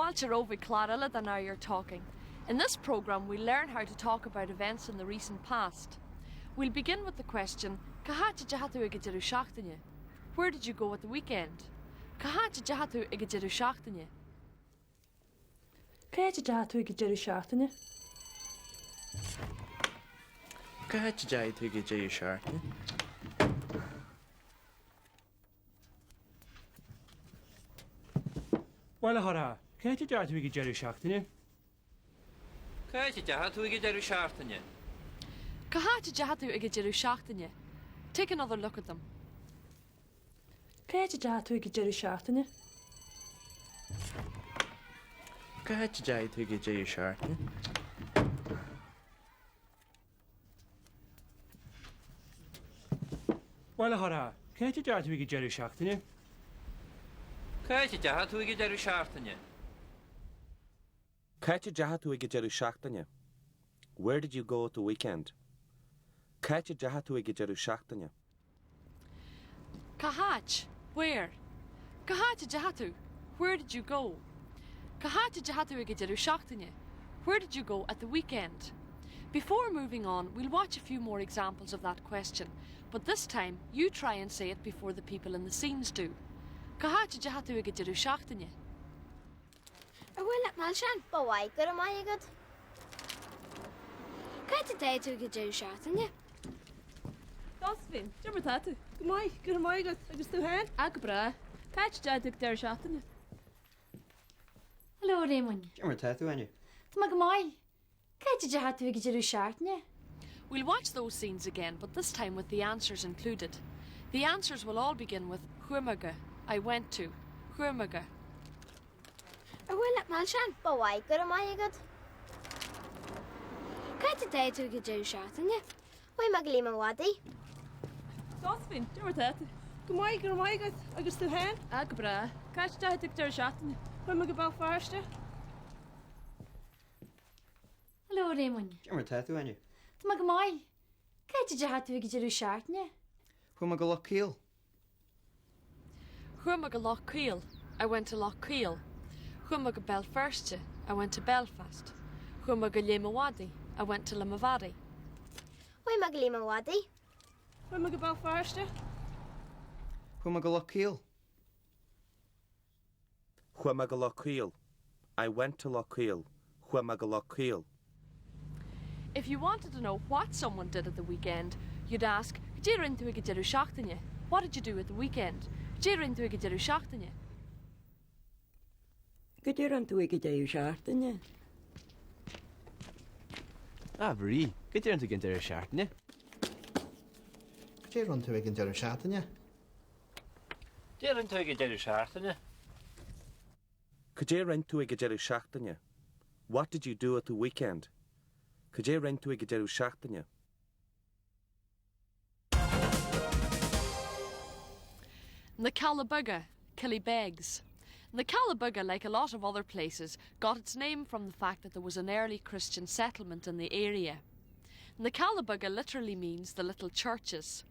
Fáilte romhaibh clár eile de Now You're Talking. In this programme we'll learn how to talk about events in the recent past. We'll begin with the question, Cá háit a dteachaigh tú ag an deireadh seachtaine? Where did you go at the weekend? Cá háit a dteachaigh tú ag an deireadh seachtaine? Cá háit a dteachaigh tú ag an deireadh seachtaine? Cá háit a dteachaigh tú ag an deireadh seachtaine? Bhuel, a chara, cá háit a dteachaigh tú ag an deireadh seachtaine? Cá háit a dteachaigh tú ag an deireadh seachtaine? Cá háit a dteachaigh tú ag an deireadh seachtaine? Take another look at them. Cá háit a dteachaigh tú ag an deireadh seachtaine? Cá háit a dteachaigh tú ag an deireadh seachtaine? Bhuel, a chara, cá háit a dteachaigh tú ag an deireadh seachtaine? Cá háit a dteachaigh tú ag an deireadh seachtaine? Cá háit a dteachaigh tú ag an deireadh seachtaine? Where did you go at the weekend? Cá háit a dteachaigh tú ag an deireadh seachtaine? Cá háit? Where? Cá háit a dteachaigh tú? Where did you go? Cá háit a dteachaigh tú ag an deireadh seachtaine? Where did you go at the weekend? Before moving on, we'll watch a few more examples of that question, but this time you try and say it before the people in the scenes do. Cá háit a dteachaigh tú ag an deireadh seachtaine? Ar mhaith leat milseáin? Ba mhaith, go raibh maith agat. Cá háit a dteachaigh tú ag an deireadh seachtaine? Josephine, cad é mar atá tú? Go maith, go raibh maith agat, agus tú féin? Ah, go breá. Cá háit a dteachaigh tú ag an deireadh seachtaine? Hello, Réamoinn. Cad é mar atá tú, Áine? Tá mé go maith. Cá háit a dteachaigh tú ag an deireadh seachtaine? We'll watch those scenes again, but this time with the answers included. The answers will all begin with Chuaigh mé go, I went to, Chuaigh mé go. Ar mhaith leat milseáin? Ba mhaith, go raibh maith agat. Cá háit a dteachaigh tú ag an deireadh seachtaine? Chuaigh mé go Léim an Mhadaidh. Josephine, cad é mar atá tú? Go maith, go raibh maith agat, agus tú féin? Ah, go breá. Cá háit a dteachaigh tú ag an deireadh seachtaine? Chuaigh mé go Béal Feirste. Hello, Réamoinn. Cad é mar atá tú, Áine? Tá mé go maith. Cá háit a dteachaigh tú ag an deireadh seachtaine? Chuaigh mé go Loch Caol. Chuaigh mé go Loch Caol, I went to Loch Caol. Chuaigh mé go Béal Feirste, I went to Belfast. Chuaigh mé go Léim an Mhadaidh, I went to Limavady. Chuaigh mé go Léim an Mhadaidh. Chuaigh mé go Béal Feirste. Chuaigh mé go Loch Caol. Chuaigh mé go Loch Caol. I went to Loch Caol. Chuaigh mé go Loch Caol. If you wanted to know what someone did at the weekend, you'd ask, Cad é a rinne tú ag an deireadh seachtaine? What did you do at the weekend? Cad é a rinne tú ag an deireadh seachtaine? Cad é a rinne tú ag an deireadh seachtaine? A Mharie, cad é a rinne tú ag an deireadh seachtaine? Cad é a rinne tú ag an deireadh seachtaine? Cad é a rinne tú ag an deireadh seachtaine? Cad é a rinne tú ag an deireadh seachtaine? What did you do at the weekend? Cad é a rinne tú ag an deireadh seachtaine? Na Cealla Beaga, Killybegs. Na Cealla Beaga, like a lot of other places, got its name from the fact that there was an early Christian settlement in the area. Na Cealla Beaga literally means the little churches.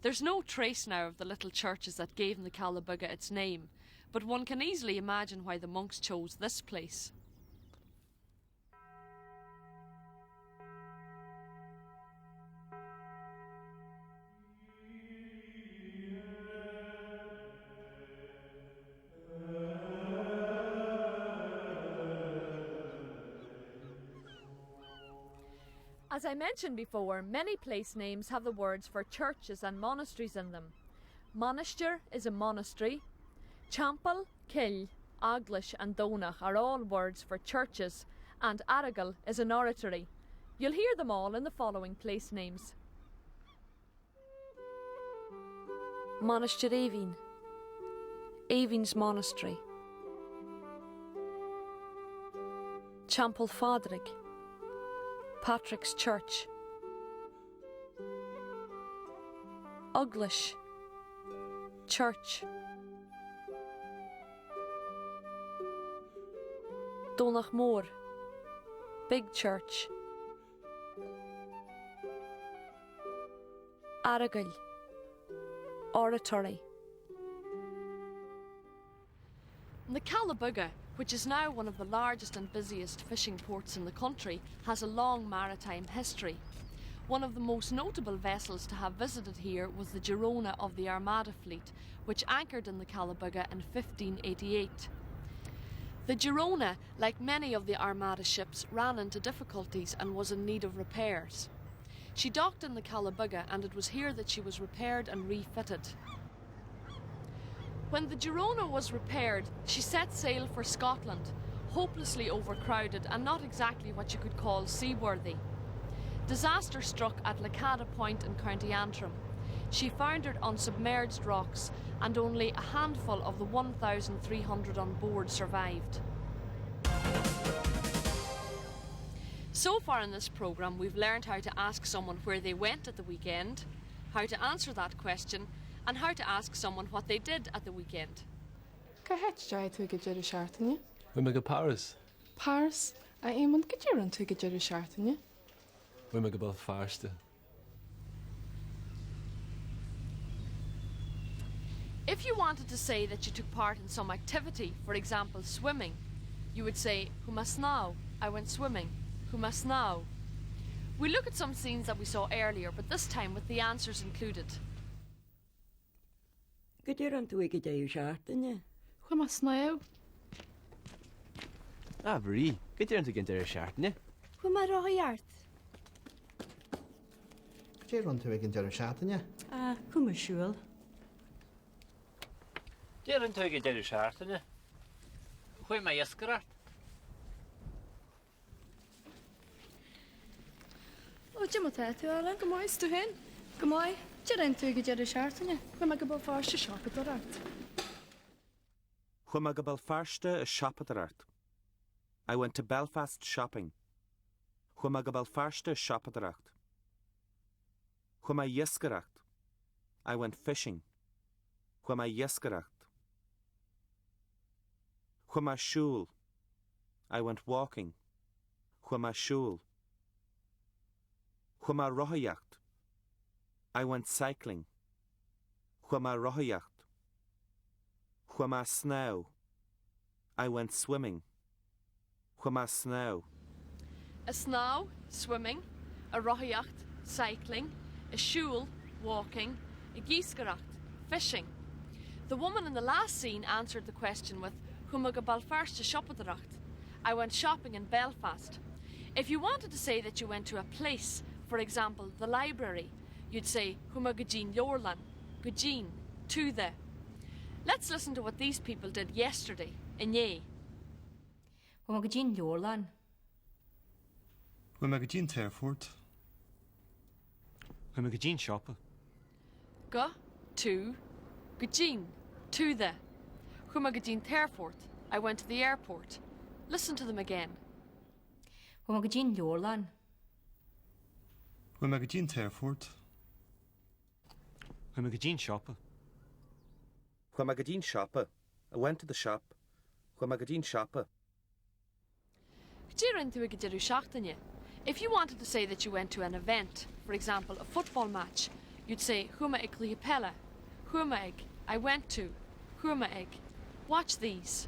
There's no trace now of the little churches that gave Na Cealla Beaga its name, but one can easily imagine why the monks chose this place. As I mentioned before, many place names have the words for churches and monasteries in them. Mainistir is a monastery. Teampall, Cill, Eaglais and Domhnach are all words for churches, and Aireagal is an oratory. You'll hear them all in the following place names. Mainistir Eimhín, Eimhín's Monastery. Teampall Phádraig, Patrick's Church. Eaglais, Church. Domhnach Mór, Big Church. Aireagal, Oratory. Na Cealla Beaga, which is now one of the largest and busiest fishing ports in the country, has a long maritime history. One of the most notable vessels to have visited here was the Girona of the Armada fleet, which anchored in the Calabuga in 1588. The Girona, like many of the Armada ships, ran into difficulties and was in need of repairs. She docked in the Calabuga and it was here that she was repaired and refitted. When the Girona was repaired, she set sail for Scotland, hopelessly overcrowded and not exactly what you could call seaworthy. Disaster struck at Lacada Point in County Antrim. She foundered on submerged rocks and only a handful of the 1,300 on board survived. So far in this programme, we've learned how to ask someone where they went at the weekend, how to answer that question, and how to ask someone what they did at the weekend. Cá háit a dteachaigh tú ag an deireadh seachtaine? Chuaigh mé go Paris. Paris? A Éamonn, cad é a rinne tú ag an deireadh seachtaine? Chuaigh mé go Béal Feirste. If you wanted to say that you took part in some activity, for example swimming, you would say Chuaigh mé ag snámh, I went swimming. Chuaigh mé ag snámh. We look at some scenes that we saw earlier, but this time with the answers included. Cad é a rinne tú ag an deireadh seachtaine? Chuaigh mé ag snámh. A Mharie, cad é a rinne tú ag an deireadh seachtaine? Chuaigh mé ag rothaíocht. Cad é a rinne tú ag an deireadh seachtaine? Ah, chuaigh mé ag siúl. Cad é a rinne tú ag an deireadh seachtaine? Chuaigh mé ag iascaireacht. Ó, cad é mar atá tú, Alan? Go maith, is tú féin? Go maith. Cad é a rinne tú ag an deireadh seachtaine? Chuaigh mé go Béal Feirste ag siopadóireacht. Chuaigh mé go Béal Feirste ag siopadóireacht. I went to Belfast shopping. Chuaigh mé go Béal Feirste ag siopadóireacht. Chuaigh mé ag iascaireacht. I went fishing. Chuaigh mé ag iascaireacht. Chuaigh mé ag siúl. I went walking. Chuaigh mé ag siúl. Chuaigh mé ag rothaíocht. I went cycling. Chuaigh mé ag rothaíocht. Chuaigh mé ag snámh. I went swimming. Chuaigh mé ag snámh. Ag snámh, swimming, ag rothaíocht, cycling, ag siúl, walking, ag iascaireacht, fishing. The woman in the last scene answered the question with Chuaigh mé go Béal Feirste ag siopadóireacht. I went shopping in Belfast. If you wanted to say that you went to a place, for example, the library, you'd say Chuaigh mé go dtí'n leabharlann, go dtí'n, to the. Let's listen to what these people did yesterday, inné. Chuaigh mé go dtí'n leabharlann. Chuaigh mé go dtí an t-aerfort. Chuaigh mé go dtí an siopa. Go, to, go dtí'n, to the. Chuaigh mé go dtí an t-aerfort, I went to the airport. Listen to them again. Chuaigh mé go dtí an leabharlann. Chuaigh mé go dtí an t-aerfort. Chuaigh mé go dtí an siopa. Chuaigh mé go dtí an siopa. I went to the shop. Chuaigh mé go dtí an siopa. Cad é a rinne tú ag an deireadh seachtaine? If you wanted to say that you went to an event, for example, a football match, you'd say Chuaigh mé ag cluiche peile. Chuaigh mé ag. I went to. Chuaigh mé ag. Watch these.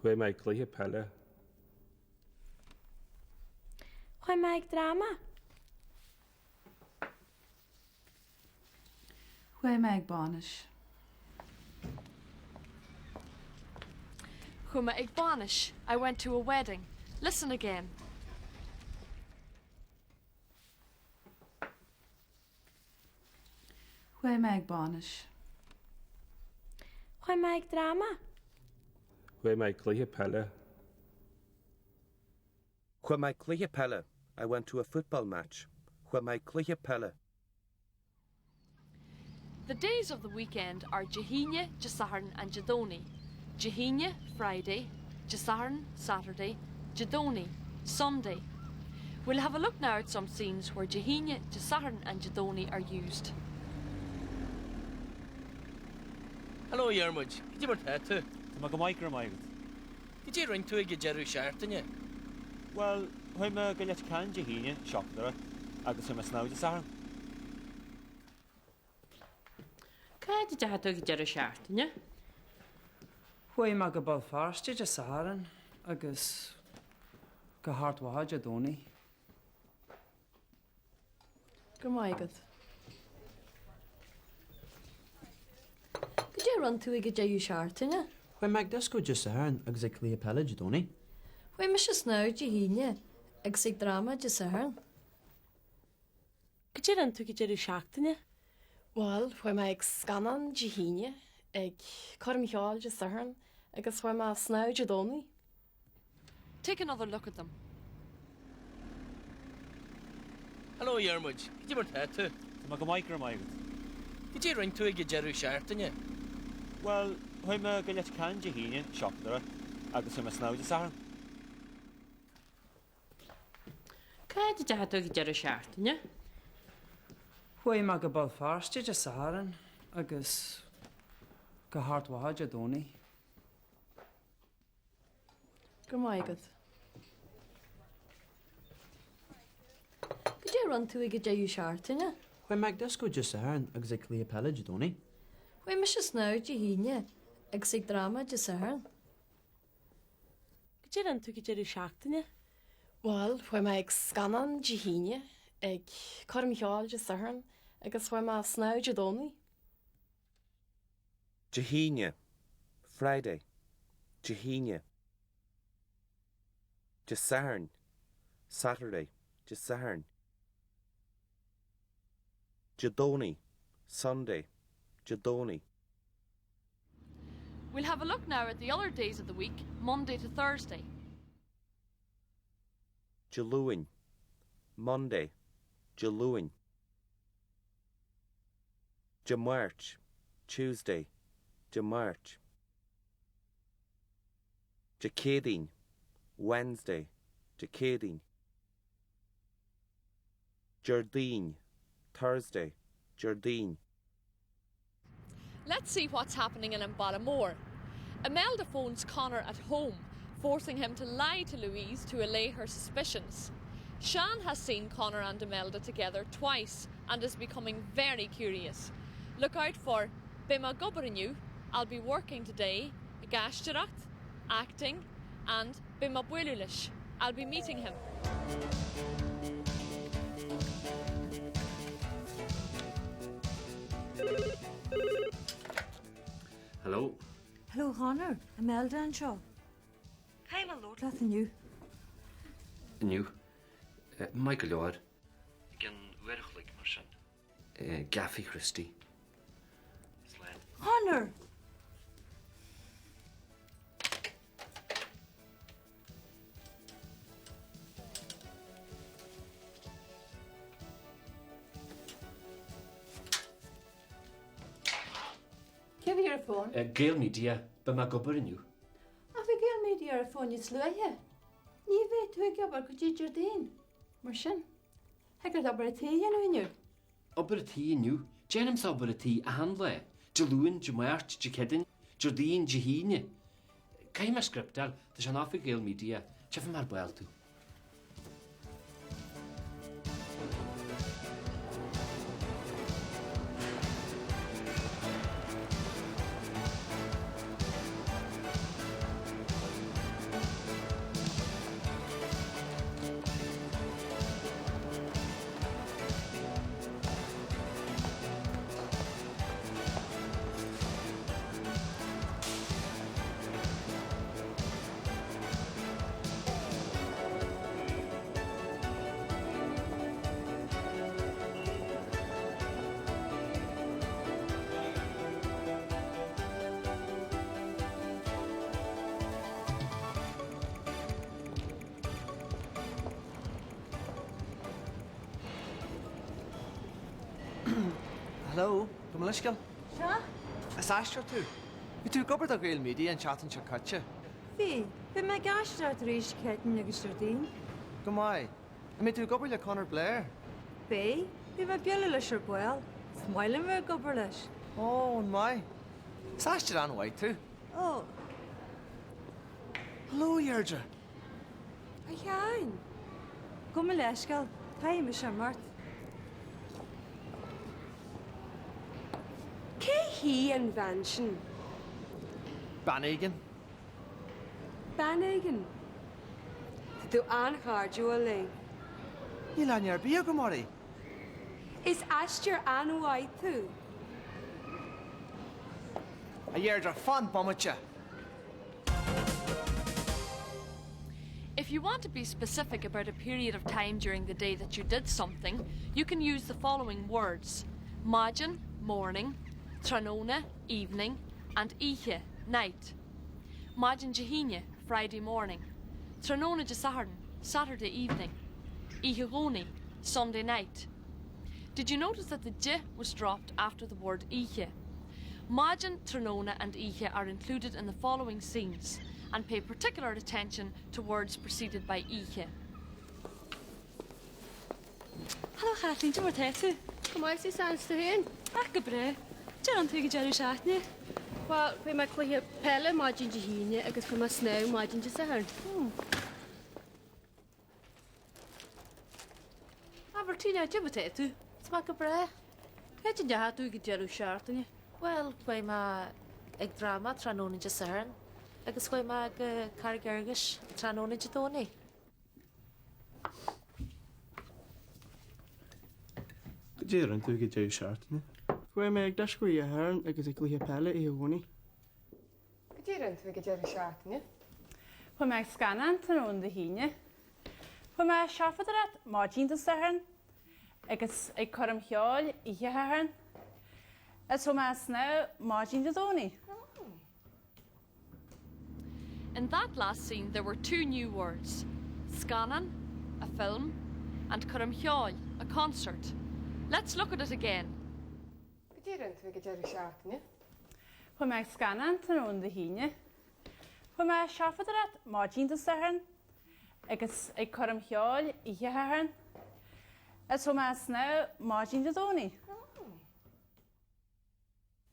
Chuaigh mé ag cluiche peile. Chuaigh mé ag dráma. Chuaigh mé ag bainis. Chuaigh mé ag bainis. I went to a wedding. Listen again. Chuaigh mé ag bainis. Chuaigh mé ag dráma. Chuaigh mé ag cluiche peile. Chuaigh mé ag cluiche peile. I went to a football match. Chuaigh mé ag cluiche peile. The days of the weekend are Dé hAoine, Dé Sathairn and Dé Domhnaigh. Dé hAoine, Friday, Dé Sathairn, Saturday, Dé Domhnaigh, Sunday. We'll have a look now at some scenes where Dé hAoine, Dé Sathairn and Dé Domhnaigh are used. Hello, a Dhiarmuid. Cad é mar tá tú? Tá mé go maith, go raibh maith agat. Cad é a rinne tú ag an deireadh seachtaine? Bhuel, chuaigh mé go Leitir Ceanainn Dé hAoine, siopadóireacht, agus chuaigh mé ag snámh Dé Sathairn. Cá háit a dteachaigh tú ag an deireadh seachtaine? Chuaigh mé go Béal Feirste Dé Sathairn agus go hArd Mhacha Dé Domhnaigh. Go raibh maith agat. Cad é a rinne tú ag an deireadh seachtaine? Chuaigh mé ag dioscó Dé Sathairn agus ag cluiche peile Dé Domhnaigh. Chuaigh mise ag snámh Dé hAoine agus ag dráma Dé Sathairn. Cad é a rinne tú ag an deireadh seachtaine? Bhuel, chuaigh mé ag scannán Dé hAoine, ag coirm cheoil Dé Sathairn agus chuaigh mé ag snámh Dé Domhnaigh. Take another look at them. Hello a Dhiarmuid, cad é mar tá tú? Tá mé go maith, go raibh maith agat. Cad é a rinne tú ag an deireadh seachtaine? Bhuel, chuaigh mé go Leitir Ceanainn Dé hAoine, siopadóireacht, agus chuaigh mé ag snámh Dé Sathairn. Cá háit a dteachaigh tú ag an deireadh seachtaine? Chuaigh mé go Béal Feirste Dé Sathairn agus go hArd Mhacha Dé Domhnaigh. Go raibh maith agat. Cad é a rinne tú ag an deireadh seachtaine? Chuaigh mé ag dioscó Dé Sathairn agus ag cluiche peile Dé Domhnaigh. Chuaigh mise ag snámh Dé hAoine agus ag dráma Dé Sathairn. Cad é a rinne tú ag an deireadh seachtaine? Bhuel, chuaigh mé ag scannán Dé hAoine, ag coirm cheoil Dé Sathairn agus chuaigh mé ag snámh Dé Domhnaigh. Dé hAoine, Friday, Dé hAoine. Dé Sathairn, Saturday, Dé Sathairn. Dé Domhnaigh, Sunday, Dé Domhnaigh. We'll have a look now at the other days of the week, Monday to Thursday. Dé Luain, Monday, Dé Luain. Dé Máirt, Tuesday, Dé Máirt. Dé Céadaoin, Wednesday, Dé Céadaoin. Déardaoin, Thursday, Déardaoin. Let's see what's happening in An Baile Mór. Imelda phones Conor at home, forcing him to lie to Louise to allay her suspicions. Sean has seen Conor and Imelda together twice and is becoming very curious. Look out for Beidh mé ag obair inniu, I'll be working today, ag aisteoireacht, acting, and Beidh mé ag bualadh leis, I'll be meeting him. Hello. Hello Conor, Imelda anseo. Caithfidh mé labhairt leat inniu. Inniu? Maith go leor. I gcionn uair a chloig mar sin. I gCaife Christy. Slán. Conor! Cé a bhí ar an bhfón? Gaelmedia, beidh mé ag obair inniu. Ach bhí Gaelmedia ar an bhfón níos luaithe. Ní bheidh tú ag obair go dtí Déardaoin. Mar sin, thig leat obair an tí a dhéanamh inniu. Obair an tí inniu? Déanaimse obair an tí achan lá. Dé Luain, Dé Máirt, Dé Céadaoin, Déardaoin, Dé hAoine. Caithfidh mé script a fháil, tá sé in oifig Gaelmedia. Tchífidh mé ar ball tú. Hello, gabh mo leithscéal. Sea? Is aisteoir tú. Bhí tú ag obair do Ghaelmedia an tseachtain seo caite. Bhí. Bhí mé ag aisteoireacht arís Céadaoin agus Déardaoin. Go maith. An mbeidh tú ag obair le Conor Blair? Beidh. Beidh mé ag bualadh leis ar ball. Is maith liom bheith ag obair leis. Ó, an maith. Is aisteoir an-mhaith tú. Ó. Hello, a Dheirdre. A Sheáin! Gabh mo leithscéal, caithfidh mise imeacht. Cé hí an bhean sin? Bean éigin. Bean éigin? Tá tú an-chairdiúil léi. Níl aithne ar bith agam uirthi. Is aisteoir an-mhaith tú. A Dheirdre, fan bomaite! If you want to be specific about a period of time during the day that you did something, you can use the following words: Maidin, morning, tráthnóna, evening, and oíche, night. Maidin Dé hAoine, Friday morning. Tráthnóna Dé Sathairn, Saturday evening. Oíche Dhomhnaigh, Sunday night. Did you notice that the Dé was dropped after the word oíche? Maidin, tráthnóna and oíche are included in the following scenes and pay particular attention to words preceded by oíche. Hello Kathleen, cad é mar tá tú? Go maith Suzanne, is tú féin? Ach go breá. Cad a rinne tú ag an deireadh seachtaine? Bhuel, chuaigh mé cluiche peile maidin Dé hAoine agus chuaigh mé snámh maidin Dé Sathairn. A Mhartina, cad é mar tá tú? Tá mé go breá. Cá háit a ndeachaigh tú ag an deireadh seachtaine? Bhuel, chuaigh mé ag dráma tráthnóna Dé Sathairn agus chuaigh mé go Carraig Fhearghais tráthnóna Dé Domhnaigh. Cad é a rinne tú ag an deireadh seachtaine? Chuaigh mé ag dioscó oíche Shathairn agus ag cluiche peile oíche Dhomhnaigh. Cad é a rinne tú ag an deireadh seachtaine? Chuaigh mé ag scannán tráthnóna Dé hAoine. Chuaigh mé ag siopadóireacht maidin Dé Sathairn agus ag coirm cheoil oíche Shathairn. Is chuaigh mé ag snámh maidin Dé Domhnaigh. In that last scene there were two new words, scannán, a film, and coirm cheoil, a concert. Let's look at it again. Cad é a rinne tú ag an deireadh seachtaine? Chuaigh mé ag scannán tráthnóna Dé hAoine. Chuaigh mé ag siopadóireacht maidin Dé Sathairn agus ag coirm cheoil oíche Shathairn. Is chuaigh mé ag snámh maidin Dé Domhnaigh.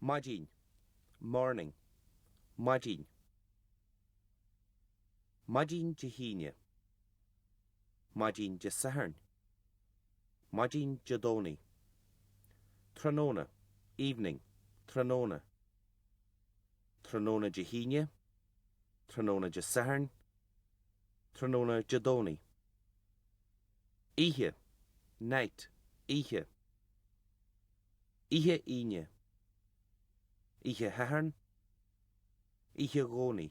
Maidin, morning, maidin. Maidin Dé hAoine. Maidin Dé Sathairn. Maidin Dé Domhnaigh. Tráthnóna, evening, tráthnóna. Tráthnóna Dé hAoine. Tráthnóna Dé Sathairn. Tráthnóna Dé Domhnaigh. Oíche, night, oíche. Oíche Aoine. Oíche Shathairn. Oíche Dhomhnaigh.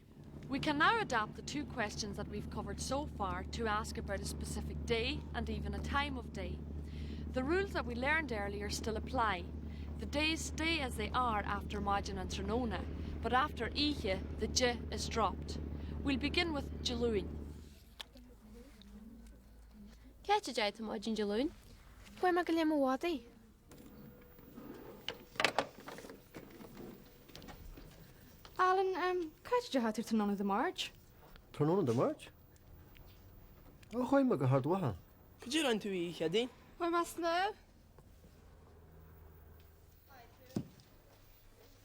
We can now adapt the two questions that we've covered so far to ask about a specific day and even a time of day. The rules that we learned earlier still apply. The days stay as they are after Maidin and Tráthnóna, but after Oíche, the Dé is dropped. We'll begin with Dé Luain. Cá háit a ndeachaigh tú maidin Dé Luain? Chuaigh mé go Léim an Mhadaidh. Alan, cá háit a ndeachaigh tú tráthnóna Dé Máirt? Tráthnóna Dé Máirt? Ó, chuaigh mé go hArd Mhacha. Cad é a rinne tú oíche Chéadaoin? Chuaigh mé ag snámh.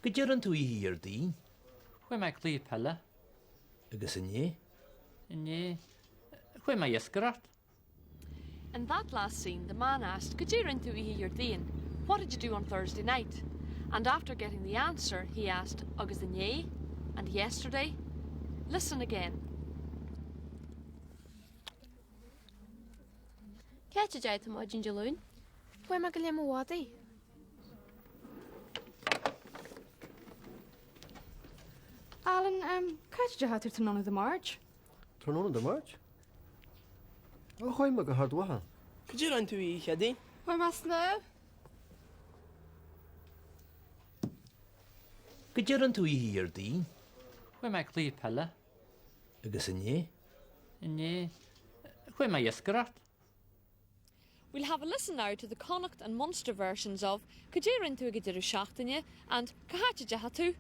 Cad é a rinne tú oíche Dhéardaoin? Chuaigh mé ag cluiche peile. Agus inné? Inné, chuaigh mé ag iascaireacht. In that last scene, the man asked, Cad é a rinne tú oíche Dhéardaoin? What did you do on Thursday night? And after getting the answer, he asked, Agus inné? And yesterday? Listen again. Cá háit a ndeachaigh tú maidin Dé Luain? Chuaigh mé go Léim an Mhadaidh. Alan, cá háit a ndeachaigh tú tráthnóna Dé Máirt? Tráthnóna Dé Máirt? Ó, chuaigh mé go hArd Mhacha. Cad é a rinne tú oíche Chéadaoin? Chuaigh mé ag snámh. Cad é a rinne tú oíche Dhéardaoin? Chuaigh mé ag cluiche peile. Agus inné? Inné, chuaigh mé ag iascaireacht. We'll have a listen now to the Connacht and Munster versions of Cad é a rinne tú ag an deireadh seachtaine and Cá háit a ndeachaigh tú?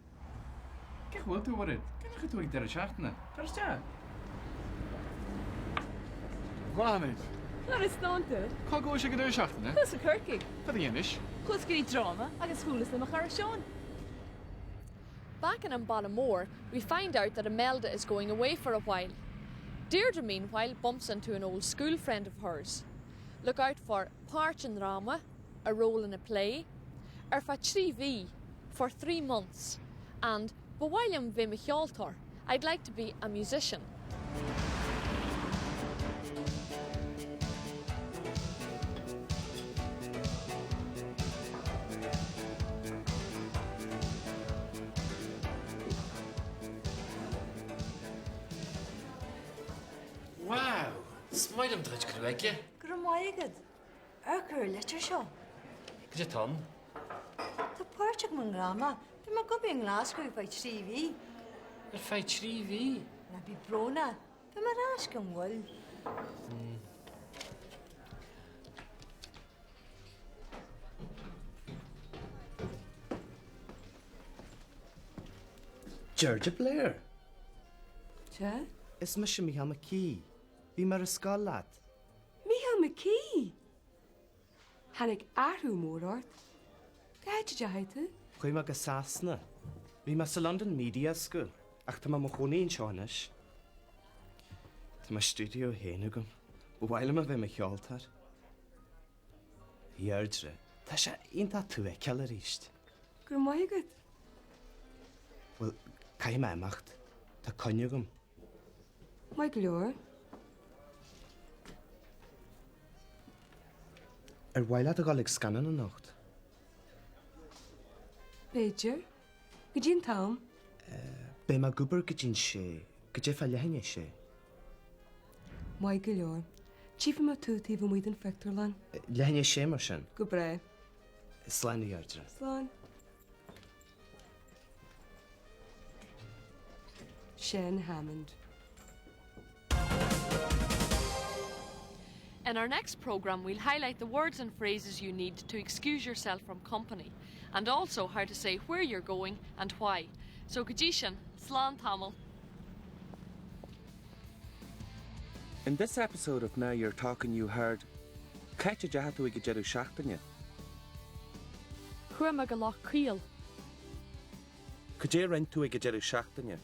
Cén chaoi a bhfuil tú, a Mhairéad? Cá ndeachaigh tú ag deireadh seachtaine? Tar isteach. Maith anois. Conas tánn tú? Cá gcuais ag an deireadh seachtaine? Chuas go Corcaigh. Cad a dhéanais? Chuas go dtí dráma agus bhuaileas le mo chara Seán. Back in An Baile Mór, we find out that Imelda is going away for a while. Deirdre, meanwhile, bumps into an old school friend of hers. Look out for páirt i ndráma, a role in a play, ar feadh trí mhí, for 3 months, and Ba mhaith liom bheith i mo cheoltóir. I'd like to be a musician. Wow! Is maith liom do chuid gruaige. Go raibh maith agat. Amharc ar an litir seo. Cad é atá ann? Tá páirt agam i ndráma. Beidh mé ag obair i nGlaschú ar feadh 3 mhí. Ar feadh 3 mhí? Ná bí brónach. Beidh mé ar ais gan mhoill. Deirdre Blair! Sea? Is mise Micheál McKee. Bhí mé ar an scoil leat. Micheál McKee! Tháinig athrú mór ort. Cá háit a dteachaigh tú? Chuaigh mé go Sasana. Bhí mé sa London Media School ach tá mé i mo chónaí anseo anois. Tá mo stiúideo féin agam. Ba mhaith liom a bheith i mo cheoltóir. A Dheirdre, tá sé iontach tú a fheiceáil arís. Go raibh maith agat. Bhuel, caithfidh mé imeacht. Tá coinne agam. Maith go leor. Ar mhaith leat a dhul ag scannán anocht? B'fhéidir. Cad é an t-am? Beidh mé ag obair go dtí'n sé, go dtí fá leath i ndiaidh a sé. Maith go leor. Tchífidh mé tú taobh amuigh den phictiúrlann. Leath i ndiaidh a sé mar sin. Go breá. Slán a Dheirdre. Slán. Seán Hammond. In our next programme, we'll highlight the words and phrases you need to excuse yourself from company, and also how to say where you're going and why. So go dtí sin, slán tamall. In this episode of Now You're Talking you heard, Cá háit a dteachaigh tú ag an deireadh seachtaine? Chuaigh mé go Loch Caol. Cad é a rinne tú ag an deireadh seachtaine?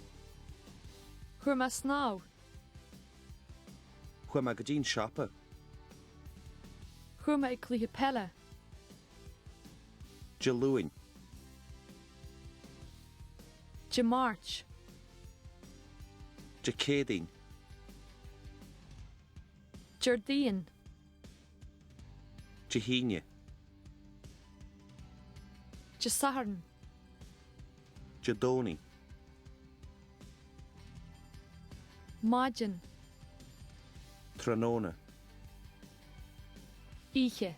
Chuaigh mé ag snámh. Chuaigh mé go dtí an siopa. Chuaigh mé ag cluiche peile. Dé Luain. Dé Máirt. Dé Céadaoin. Déardaoin. Dé hAoine. Dé Sathairn. Dé Domhnaigh. Maidin. Tráthnóna. Oíche.